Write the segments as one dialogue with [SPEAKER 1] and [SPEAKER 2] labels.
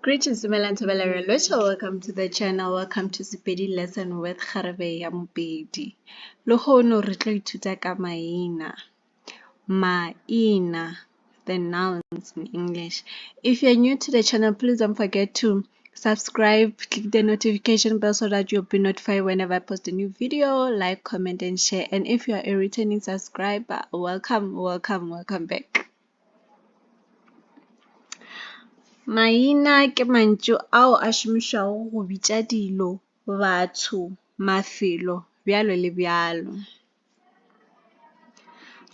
[SPEAKER 1] Greetings, Dumelang Thobela Relosha. Welcome to the channel. Welcome to Sepedi Lesson with Kgarebe ya Mopedi. Lehono re tlo ithuta ka maina. Maina, the nouns in English. If you're new to the channel, please don't forget to subscribe, click the notification bell so that you'll be notified whenever I post a new video, like, comment, and share. And if you are a returning subscriber, welcome, welcome, welcome back. Maina ke mantšu ao a šomišwago go bitša dilo, batho, mafelo, bjalo le bjalo.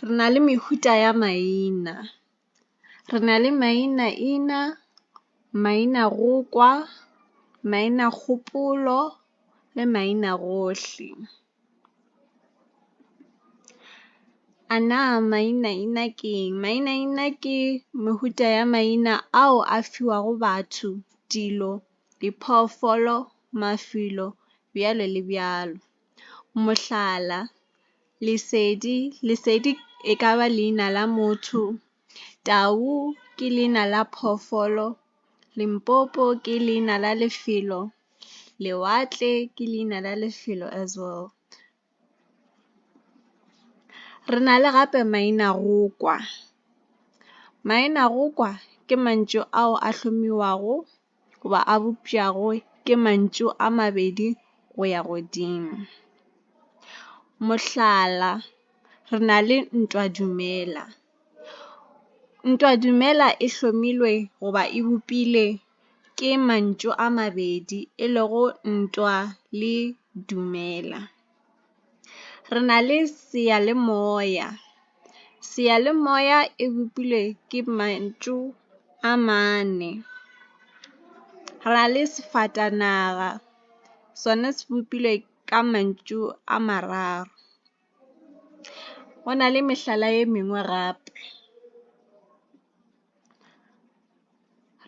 [SPEAKER 1] Re na le mehuta ya maina. Re na le mainaina, mainagokwa, mainakgopolo le mainagohle. A na mainaina ke eng? Mainaina ke mehuta ya maina ao a fiwago batho, dilo, diphoofolo, mafelo, bjalo le bjalo. Mohlala, Lesedi, Lesedi e ka ba leina la motho, Tau ke leina la phoofolo, Limpopo ke leina la lefelo, Lewatle ke leina la lefelo as well. Re na le gape mainagokwa. Mainagokwa ke mantšu ao a hlomiwago goba a bopšago ke mantšu a mabedi go ya godimo. Mohlala, re na le ntwa dumela. Ntwa dumela e hlomilwe goba e bopilwe ke mantšu a mabedi e lego ntwa le dumela. Re na le seyalemoya. Seyalemoya e bopilwe ke mantšu a mane. Re na le sefatanaga, sona se bopilwe ka mantšu a mararo. Go na le mehlala ye mengwe gape.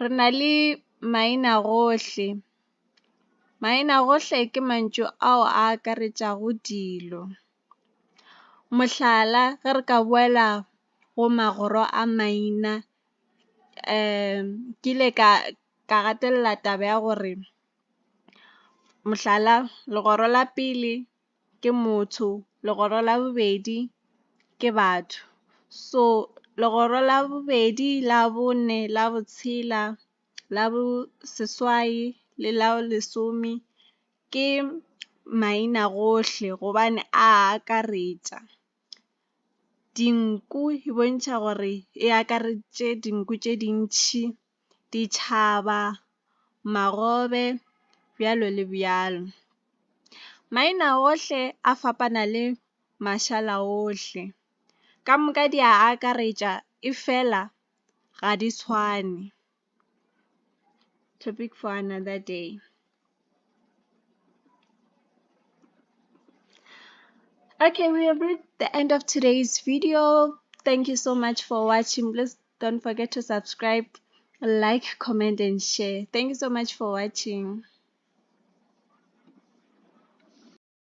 [SPEAKER 1] Re na le mainagohle. Mainagohle ke mantšu ao a akaretšago dilo. Mohlala, ge re ka boela go magoro a maina, ke ile ka gatelela taba ya gore mohlala, legoro la pele ke motho, legoro la bobedi ke batho. So legoro la bobedi, la bone, la botshela, la bo seswai le la lesome ke maina gohle gobane a akaretša. Dinku e bontšha gore e akaretše dinku tše dintši, ditšhaba, magobe, bjalo le bjalo. Maina ohle a fapana le mašala ohle. Ka moka di a akaretša efela ga di tshwane. Topic for another day. Okay, we have reached the end of today's video. Thank you so much for watching. Please don't forget to subscribe, like, comment and share. Thank you so much for watching.